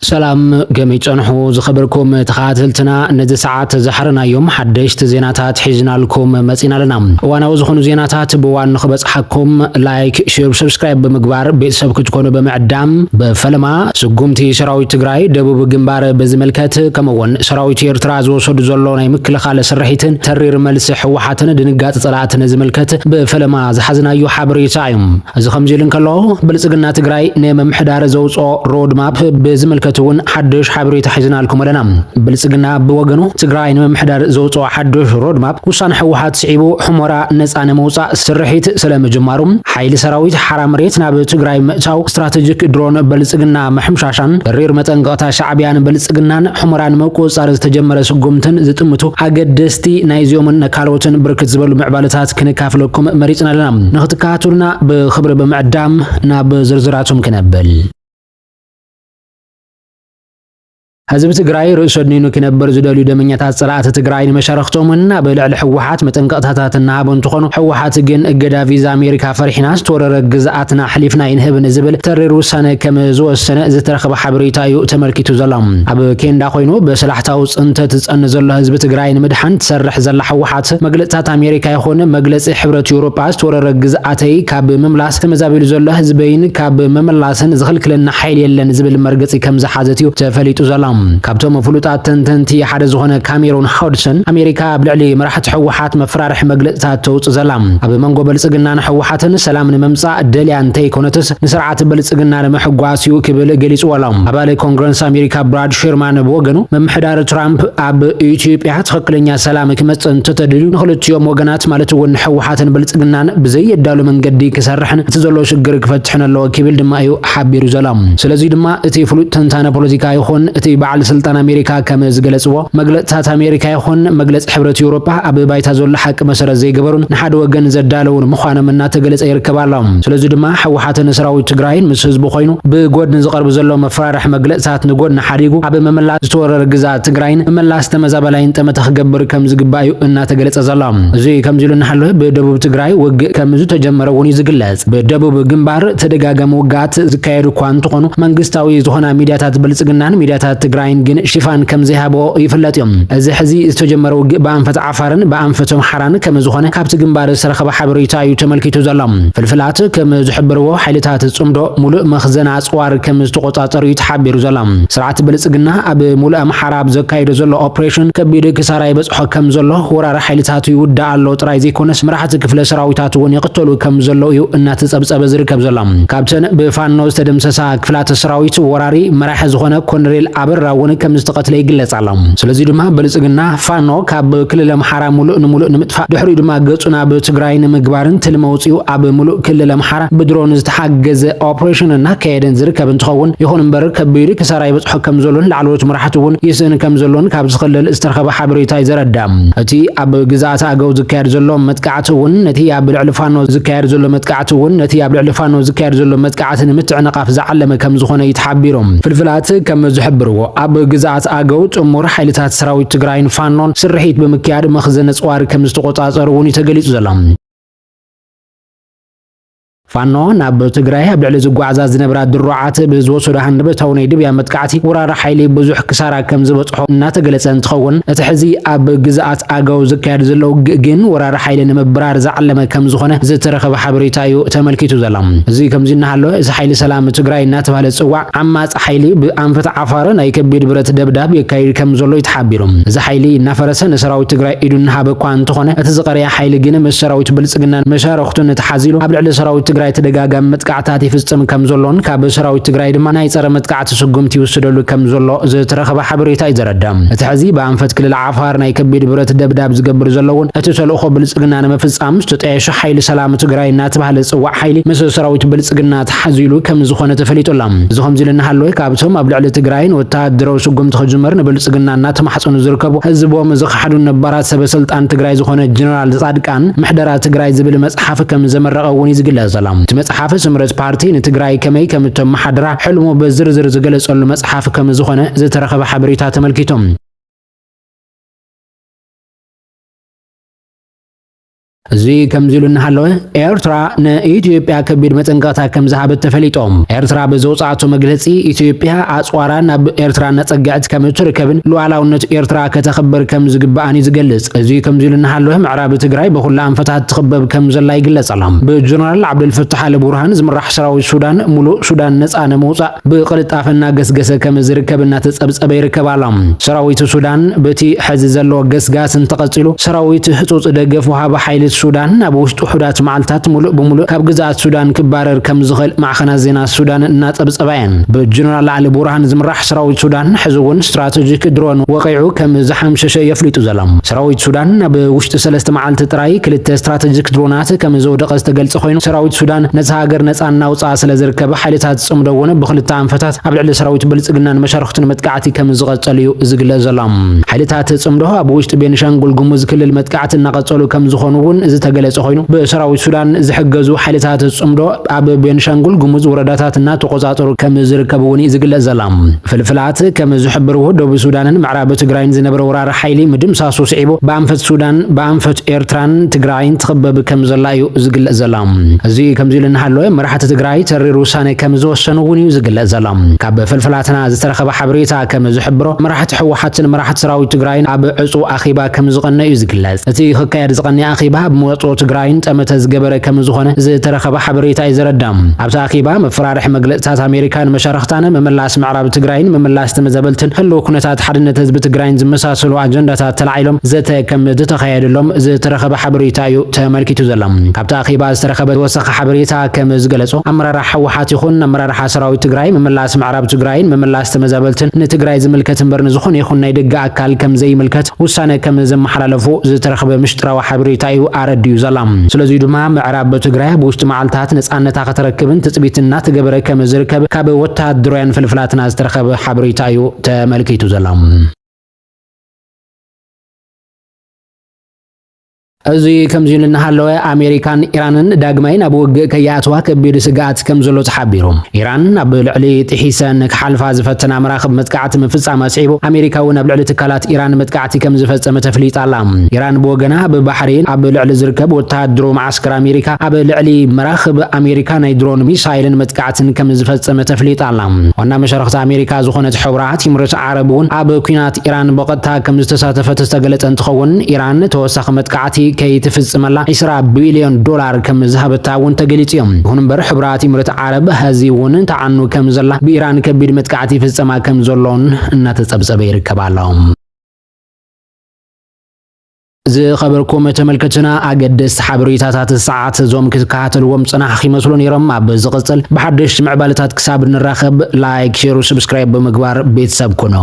ሰላም፣ ከመይ ጸንሑ ዝኸበርኩም ተኸታተልትና? ነዚ ሰዓት ዝሓረናዮም ሓደሽቲ ዜናታት ሒዝናልኩም መጺና ኣለና። እዋናዊ ዝኾኑ ዜናታት ብዋን ንኽበጽሓኩም ላይክ፣ ሼር፣ ሰብስክራይብ ብምግባር ቤተሰብ ክትኮኑ ብምዕዳም፣ ብፈለማ ስጉምቲ ሰራዊት ትግራይ ደቡብ ግንባር ብዝምልከት፣ ከምኡውን ሰራዊት ኤርትራ ዝወሰዱ ዘሎ ናይ ምክልኻል ስርሒትን ተሪር መልሲ ህወሓትን ድንጋጽ ጸላእትን ዝምልከት ብፈለማ ዝሓዝናዮ ሓበሬታ እዩ። እዚ ከምዚ ኢሉ እንከሎ፣ ብልጽግና ትግራይ ንምምሕዳር ዘውፅኦ ሮድማፕ ብዝምልከት እውን ሓድሽ ሓበሬታ ሒዝናልኩም ኣለና። ብልጽግና ብወገኑ፣ ትግራይ ንምምሕዳር ዘውፅኦ ሓድሽ ሮድማፕ ውሳነ ህወሓት ስዒቡ፣ ሑመራ ነፃ ንምውፃእ ስርሒት ስለምጅማሩ፣ ሓይሊ ሰራዊት ሓራ መሬት ናብ ትግራይ ምእታው፣ ስትራቴጂክ ድሮን ብልጽግና ምሕምሻሻን፣ ተሪር መጠንቀቕታ ሻዕብያን ብልጽግናን ሑመራን ምቁፅፃር ዝተጀመረ ስጉምትን ዝጥምቱ ኣገደስቲ ናይዚኦምን ካልኦትን ብርክት ዝበሉ ምዕባለታት ክነካፍለኩም መሪጽና ኣለና። ንኽትከታተሉና ብኽብሪ ብምዕዳም ናብ ዝርዝራቶም ክነብል። ህዝቢ ትግራይ ርእሱ ኣድኒኑ ክነብር ዝደልዩ ደመኛታት ጸላእቲ ትግራይ ንመሻርኽቶምን ኣብ ልዕሊ ህወሓት መጠንቀቕታታት እናሃቡ እንትኾኑ፣ ህወሓት ግን እገዳ ቪዛ ኣሜሪካ ፈሪሕና ዝተወረረ ግዝኣትና ኣሕሊፍና ኣይንህብን ዝብል ተሪር ውሳነ ከም ዝወሰነ ዝተረኸበ ሓበሬታ እዩ ተመልኪቱ ዘሎ። ኣብ ኬንዳ ኮይኑ ብሰላሕታዊ ጽንተት ዝጸንት ዘሎ ህዝቢ ትግራይ ንምድሓን ትሰርሕ ዘላ ህወሓት፣ መግለጽታት ኣሜሪካ ይኹን መግለጺ ሕብረት ኤውሮጳ ዝተወረረ ግዝኣተይ ካብ ምምላስ፣ ተመዛቢሉ ዘሎ ህዝበይን ካብ ምምላስን ዝኽልክለና ሓይሊ የለን ዝብል መርገጺ ከም ዝሓዘት እዩ ተፈሊጡ ዘሎ። ካብቶም ፍሉጣት ተንተንቲ ሓደ ዝኾነ ካሜሮን ሆድሰን፣ ኣሜሪካ ኣብ ልዕሊ መራሕቲ ህወሓት መፈራርሒ መግለጽታት ተውጽእ ዘላ፣ ኣብ መንጎ ብልጽግናን ህወሓትን ሰላም ንምምጻእ ደልያ እንተይኮነትስ፣ ንስርዓት ብልጽግና ንምሕጓስ እዩ ክብል ገሊጽዎ ኣሎ። ኣባል ኮንግረስ ኣሜሪካ ብራድ ሸርማን ብወገኑ፣ ምምሕዳር ትራምፕ ኣብ ኢትዮጵያ ትኽክለኛ ሰላም ክመጽእ እንተተደልዩ፣ ንኽልቲኦም ወገናት ማለት እውን ንህወሓትን ብልጽግናን ብዘየዳሉ መንገዲ ክሰርሕን እቲ ዘሎ ሽግር ክፈትሕን ኣለዎ ክብል ድማ እዩ ሓቢሩ ዘሎ። ስለዚ ድማ እቲ ፍሉጥ ተንታነ ፖለቲካ ይኹን እቲ በዓል ስልጣን ኣሜሪካ ከም ዝገለጽዎ፣ መግለጽታት ኣሜሪካ ይኹን መግለጺ ሕብረት ኤውሮጳ ኣብ ባይታ ዘሎ ሓቂ መሰረት ዘይገበሩን ንሓደ ወገን ዘዳለውን ምዃኖም እናተገለጸ ይርከብ ኣሎ። ስለዚ ድማ ህወሓትን ሰራዊት ትግራይን ምስ ህዝቡ ኮይኑ ብጎድኒ ዝቐርብ ዘሎ መፈራርሒ መግለጽታት ንጎድኒ ሓዲጉ፣ ኣብ ምምላስ ዝተወረረ ግዝኣት ትግራይን ምምላስ ተመዛባላይን ጠመተ ክገብር ከም ዝግባእ እዩ እናተገለጸ ዘሎ። እዚ ከምዚ ኢሉ እናሃለወ፣ ብደቡብ ትግራይ ውግእ ከም ዝተጀመረ እውን እዩ ዝግለጽ። ብደቡብ ግንባር ተደጋጋሚ ውግኣት ዝካየዱ እኳ እንተኾኑ፣ መንግስታዊ ዝኾና ሚድያታት ብልጽግናን ሚድያታት ትግራይን ግን ሽፋን ከም ዘይሃብኦ ይፍለጥ እዩ። እዚ ሕዚ ዝተጀመረ ውግእ ብኣንፈት ዓፋርን ብኣንፈት ኣምሓራን ከም ዝኾነ ካብቲ ግንባር ዝተረኸበ ሓበሬታ እዩ ተመልኪቱ ዘሎ። ፍልፍላት ከም ዝሕብርዎ፣ ሓይልታት ጽምዶ ሙሉእ መኽዘን ኣጽዋር ከም ዝተቖጻጸሩ እዩ ተሓቢሩ ዘሎ። ስርዓት ብልጽግና ኣብ ሙሉእ ኣምሓራ ኣብ ዘካየዶ ዘሎ ኦፕሬሽን ከቢድ ክሳራ ይበጽሖ ከም ዘሎ፣ ወራሪ ሓይልታቱ ይውዳእ ኣሎ ጥራይ ዘይኮነስ፣ መራሕቲ ክፍለ ሰራዊታት እውን ይቕተሉ ከም ዘለዉ እዩ እናተጸብጸበ ዝርከብ ዘሎ። ካብተን ብፋኖ ዝተደምሰሳ ክፍላተ ሰራዊት፣ ወራሪ መራሒ ዝኾነ ኮሎኔል ኣበራ እውን ከም ዝተቐትለ ይግለጽ ኣሎ። ስለዚ ድማ ብልጽግና ፋኖ ካብ ክልል ኣምሓራ ሙሉእ ንሙሉእ ንምጥፋእ፣ ድሕሪኡ ድማ ገጹ ናብ ትግራይ ንምግባርን ትልሚ ኣውጺኡ ኣብ ሙሉእ ክልል ኣምሓራ ብድሮን ዝተሓገዘ ኦፕሬሽን እናካየደን ዝርከብ እንትኸውን፣ ይኹን እምበር ከቢድ ክሳራ ይበጽሖ ከም ዘሎን ላዕለዎት መራሕቲ እውን ይስእን ከም ዘሎን ካብዚ ክልል ዝተረኸበ ሓበሬታ እዩ ዘረድእ። እቲ ኣብ ግዝኣት ኣገው ዝካየድ ዘሎ መጥቃዕቲ እውን ነቲ ኣብ ልዕሊ ፋኖ ዝካየድ ዘሎ መጥቃዕቲ እውን ነቲ ኣብ ልዕሊ ፋኖ ዝካየድ ዘሎ መጥቃዕቲ ንምትዕንቓፍ ዝዓለመ ከም ዝኾነ እዩ ተሓቢሩ። ፍልፍላት ከም ዝሕብርዎ፣ ኣብ ግዝኣት ኣገው ጥሙር ሓይልታት ሰራዊት ትግራይን ፋኖን ስርሒት ብምክያድ መኽዘን ኣጽዋር ከም ዝተቖጻጸሩ እውን እዩ ተገሊጹ ዘሎ። ፋኖ ናብ ትግራይ ኣብ ልዕሊ ዝጓዓዛ ዝነብራ ድሩዓት ብዝወሰዶ ሃንደበታዊ ናይ ድብያ መጥቃዕቲ፣ ወራሪ ሓይሊ ብዙሕ ክሳራ ከም ዝበጽሖ እናተገለጸ እንትኸውን፣ እቲ ሕዚ ኣብ ግዝኣት ኣገው ዝካየድ ዘሎ ውግእ ግን፣ ወራሪ ሓይሊ ንምብራር ዝዓለመ ከም ዝኾነ ዝተረኸበ ሓበሬታ እዩ ተመልኪቱ ዘሎ። እዚ ከምዚ እናሃለወ፣ እዚ ሓይሊ ሰላም ትግራይ እናተባህለ ዝጽዋዕ ዓማጺ ሓይሊ፣ ብኣንፈት ዓፋር ናይ ከቢድ ብረት ደብዳብ የካይድ ከም ዘሎ እዩ ተሓቢሩ። እዚ ሓይሊ እናፈረሰ ንሰራዊት ትግራይ ኢዱ እናሃበ እኳ እንተኾነ፣ እቲ ዝቐረየ ሓይሊ ግን ምስ ሰራዊት ብልጽግናን መሻርኽቱን ተሓዚሉ ኣብ ልዕሊ ሰራዊት ትግራይ ተደጋጋሚ መጥቃዕታት ይፍጽም ከም ዘሎን፣ ካብ ሰራዊት ትግራይ ድማ ናይ ጸረ መጥቃዕቲ ስጉምቲ ይውሰደሉ ከም ዘሎ ዝተረኸበ ሓበሬታ እዩ ዘረድእ። እቲ ሕዚ ብኣንፈት ክልል ዓፋር ናይ ከቢድ ብረት ደብዳብ ዝገብር ዘሎ እውን፣ እቲ ተልእኾ ብልጽግና ንምፍጻም ዝተጣየሸ ሓይሊ ሰላም ትግራይ እናተባህለ ዝጽዋዕ ሓይሊ ምስ ሰራዊት ብልጽግና ተሓዚሉ ከም ዝኾነ ተፈሊጡ ኣሎ። እዚ ከምዚ ኢሉ እናሃለወ፣ ካብቶም ኣብ ልዕሊ ትግራይ ንወታደራዊ ስጉምቲ ክጅመር ንብልጽግና እናተማሕጸኑ ዝርከቡ፣ ህዝቦም ዝኸሓዱ ነባራት ሰበ ስልጣን ትግራይ ዝኾነ ጀነራል ጻድቃን፣ ምሕደራ ትግራይ ዝብል መጽሓፍ ከም ዘመረቐ እውን እዩ ዝግለጽ ዘሎ። እቲ መጽሓፍ፣ ስምረት ፓርቲ ንትግራይ ከመይ ከም እተመሓድራ ሕልሙ ብዝርዝር ዝገለጸሉ መጽሓፍ ከም ዝኾነ ዝተረኸበ ሓበሬታ ተመልኪቱ። እዚ ከምዚ ኢሉ እናሃለወ፣ ኤርትራ ንኢትዮጵያ ከቢድ መጠንቀቕታ ከም ዝሃበት ተፈሊጦም። ኤርትራ ብዘውፅኣቶ መግለፂ፣ ኢትዮጵያ ኣፅዋራ ናብ ኤርትራ እናፀግዐት ከም እትርከብን ሉዓላውነት ኤርትራ ከተኽብር ከም ዝግባኣን እዩ ዝገልጽ። እዚ ከምዚ ኢሉ እናሃለወ፣ ምዕራብ ትግራይ ብኹላ ኣንፈታት ትኽበብ ከም ዘላ ይግለጽ ኣሎ። ብጀነራል ዓብደልፈታሕ ኣል ቡርሃን ዝምራሕ ሰራዊት ሱዳን፣ ሙሉእ ሱዳን ነፃ ንምውፃእ ብቕልጣፈ እናገስገሰ ከም ዝርከብ እናተጸብጸበ ይርከብ ኣሎ። ሰራዊት ሱዳን በቲ ሕዚ ዘሎ ገስጋስ እንተቐጺሉ፣ ሰራዊት ህጹጽ ደገፍ ወሃቢ ሓይሊ ሱዳን ኣብ ውሽጢ ውሑዳት መዓልታት ሙሉእ ብሙሉእ ካብ ግዝኣት ሱዳን ክባረር ከም ዝኽእል ማዕኸናት ዜና ሱዳን እናጸብጸባ እየን። ብጀነራል ዓሊ ቡርሃን ዝምራሕ ሰራዊት ሱዳን ሕዚ እውን ስትራተጂክ ድሮን ወቒዑ ከም ዝሓምሸሸ የፍሊጡ ዘሎ። ሰራዊት ሱዳን ኣብ ውሽጢ ሰለስተ መዓልቲ ጥራይ ክልተ ስትራተጂክ ድሮናት ከም ዘውደቐ ዝተገልጸ ኮይኑ፣ ሰራዊት ሱዳን ነቲ ሃገር ነጻ እናውጽኣ ስለ ዝርከብ፣ ሓይልታት ጽምዶ እውን ብኽልተ ኣንፈታት ኣብ ልዕሊ ሰራዊት ብልጽግናን መሻርኽቱን መጥቃዕቲ ከም ዝቐጸሉ እዩ ዝግለጽ ዘሎ። ሓይልታት ጽምዶ ኣብ ውሽጢ ቤንሻንጉል ጉሙዝ ክልል መጥቃዕቲ እናቐጸሉ ከም ዝኾኑ እውን ዝተገለጸ ኮይኑ፣ ብሰራዊት ሱዳን ዝሕገዙ ሓይልታት ጽምዶ ኣብ ቤንሻንጉል ጉሙዝ ወረዳታት እናተቆጻጸሩ ከም ዝርከቡ እውን እዩ ዝግለጽ ዘሎ። ፍልፍላት ከም ዝሕብርዎ፣ ደቡብ ሱዳንን ምዕራብ ትግራይን ዝነበረ ወራር ሓይሊ ምድምሳሱ ስዒቡ፣ ብኣንፈት ሱዳን፣ ብኣንፈት ኤርትራን ትግራይን ትኽበብ ከም ዘላ እዩ ዝግለጽ ዘሎ። እዚ ከምዚ ኢሉ እናሃለወ፣ መራሕቲ ትግራይ ተሪር ውሳኔ ከም ዝወሰኑ እውን እዩ ዝግለጽ ዘሎ። ካብ ፍልፍላትና ዝተረኸበ ሓበሬታ ከም ዝሕብሮ፣ መራሕቲ ህወሓትን መራሕቲ ሰራዊት ትግራይን ኣብ ዕጹው ኣኼባ ከም ዝቐነ እዩ ዝግለጽ። እቲ ክካየድ ዝቐነ ኣኼባ ኣብ መዋጽኦ ትግራይን ጠመተ ዝገበረ ከም ዝኾነ ዝተረኸበ ሓበሬታ እዩ ዘረዳ። ኣብቲ ኣኼባ መፈራርሒ መግለጽታት ኣሜሪካን መሻርኽታን፣ ምምላስ ምዕራብ ትግራይን ምምላስ ተመዛበልትን፣ ህልው ኩነታት ሓድነት ህዝቢ ትግራይን ዝመሳሰሉ ኣጀንዳታት ተላዒሎም ዘተ ከም ዝተኻየደሎም ዝተረኸበ ሓበሬታ እዩ ተመልኪቱ ዘሎ። ካብቲ ኣኼባ ዝተረኸበ ተወሳኺ ሓበሬታ ከም ዝገለጾ፣ ኣመራርሓ ህወሓት ይኹን ኣመራርሓ ሰራዊት ትግራይ ምምላስ ምዕራብ ትግራይን ምምላስ ተመዛበልትን ንትግራይ ዝምልከት እምበር ንዝኾነ ይኹን ናይ ደገ ኣካል ከም ዘይምልከት ውሳነ ከም ዘመሓላለፉ ዝተረኸበ ምሽጥራዊ ሓበሬታ እዩ ኣረዲኡ ዘሎ። ስለዚ ድማ ምዕራብ ትግራይ ኣብ ውሽጢ መዓልታት ነጻነታ ከተረክብን ትጽቢት እናተገበረ ከም ዝርከብ ካብ ወታደራውያን ፍልፍላትና ዝተረኸበ ሓበሬታ እዩ ተመልኪቱ ዘሎ። እዚ ከምዚ ኢሉ እናሃለወ፣ ኣሜሪካን ኢራንን ዳግማይ ናብ ውግእ ከይኣትዋ ከቢድ ስግኣት ከም ዘሎ ተሓቢሩ። ኢራን ኣብ ልዕሊ ጥሒሰን ክሓልፋ ዝፈተና መራኽብ መጥቃዕቲ ምፍጻማ ስዒቡ፣ ኣሜሪካ እውን ኣብ ልዕሊ ትካላት ኢራን መጥቃዕቲ ከም ዝፈጸመ ተፍሊጣ ኣላ። ኢራን ብወገና፣ ኣብ ባሕሬን ኣብ ልዕሊ ዝርከብ ወተሃደራዊ መዓስከር ኣሜሪካ፣ ኣብ ልዕሊ መራኽብ ኣሜሪካ ናይ ድሮን ሚሳይልን መጥቃዕትን ከም ዝፈጸመ ተፍሊጣ ኣላ። ዋና መሻርኽቲ ኣሜሪካ ዝኾነት ሕቡራት ኢምሬት ዓረብ እውን ኣብ ኲናት ኢራን ብቐጥታ ከም ዝተሳተፈት ዝተገለጸ እንትኸውን፣ ኢራን ተወሳኺ መጥቃዕቲ ከይትፍጽመላ ዒስራ ቢልዮን ዶላር ከም ዝሃበታ እውን ተገሊጹ እዩ። ይኹን እምበር፣ ሕቡራት ኢምሬት ዓረብ ሐዚ እውን ተዓኑ ከም ዘላ፣ ብኢራን ከቢድ መጥቃዕቲ ይፍጸማ ከም ዘሎን እናተጸብጸበ ይርከብ ኣሎ። ዝኸበርኩም ተመልከትና፣ ኣገደስቲ ሓበሬታታት ሰዓት እዞም ክትከታተልዎም ጽናሕኩም ይመስሉ ነይሮም። ኣብ ዝቕጽል ብሓደሽቲ ምዕባለታት ክሳብ ንራኸብ፣ ላይክ፣ ሼር፣ ሰብስክራይብ ብምግባር ቤተሰብ ኩኑ።